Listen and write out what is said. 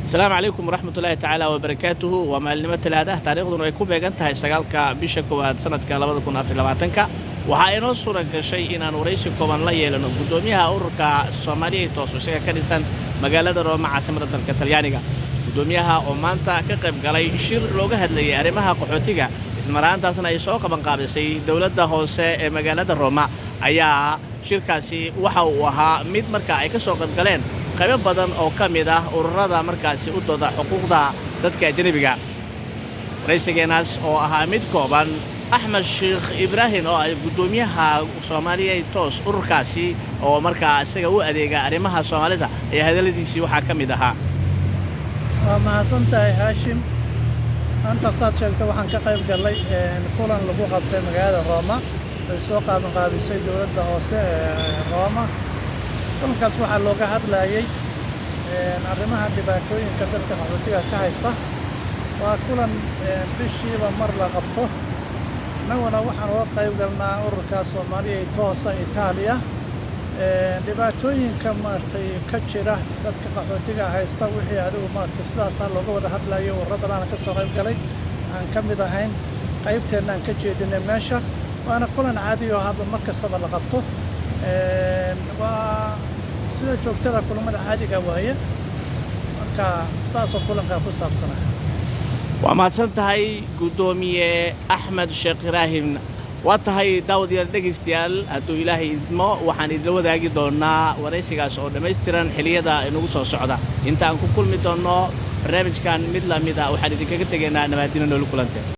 Asalaamu calaykum waraxmatullaahi tacaala wabarakaatuhu. Waa maalinimo Talaada, taariikhduna ay ku beegan tahay 9-ka bisha koowaad sanadka 2024-ka. Waxaa inoo suura gashay inaan waraysi kooban la yeelano guddoomiyaha ururka Soomaaliya Toos, isaga ka dhisan magaalada Rooma, caasimada dalka Talyaaniga. Guddoomiyaha oo maanta ka qayb galay shir looga hadlayay arrimaha qaxootiga, ismaraantaasna ay soo qabanqaabisay dowladda hoose ee magaalada Rooma, ayaa shirkaasi waxa uu ahaa mid marka ay ka soo qayb galeen qaybo badan oo ka mid ah ururada markaasi u dooda xuquuqda dadka ajnabiga. Waraysigeenaas oo ahaa mid kooban, Axmed Sheekh Ibraahim oo ah guddoomiyaha Soomaaliya Toos, ururkaasi oo markaa isaga u adeega arrimaha Soomaalida, ayaa hadalladiisii waxaa ka mid ahaa: Waa mahadsan tahay, Haashim. Maanta, saad sheegtay, waxaan ka qayb gallay kulan lagu qabtay magaalada Rooma, ay soo qaabanqaabisay dowladda hoose ee Rooma. Kulankaas waxaa looga hadlayay arrimaha dhibaatooyinka dadka qaxootiga ka haysta. Waa kulan bishiiba mar la qabto. Innaguna waxaan uga qayb galnaa ururka Soomaaliya Toosa Itaaliya. Dhibaatooyinka maaragtay ka jira dadka qaxootiga haysta, wixii adigu maaragtay sidaasaa looga wada hadlayo. Ururo badana ka soo qayb galay, aan ka mid ahayn. Qaybteenna aan ka jeedinay meesha. Waana kulan caadi oo hadda mar kastaba la qabto. Waa sida joogtada kulamada caadiga waaye. Marka saasoo kulankaa ku saabsanaa. Waa mahadsan tahay, guddoomiye Axmed Sheekh Ibraahim. Waa tahay, daawadayaal, dhegaystayaal, hadduu Ilaahay idmo, waxaan idinla wadaagi doonaa waraysigaas oo dhammaystiran xilliyada inagu soo socda. Inta aan ku kulmi doonno barnaamijkan mid lamid ah, waxaan idinkaga tegaynaa nabaadino, nooli kulante.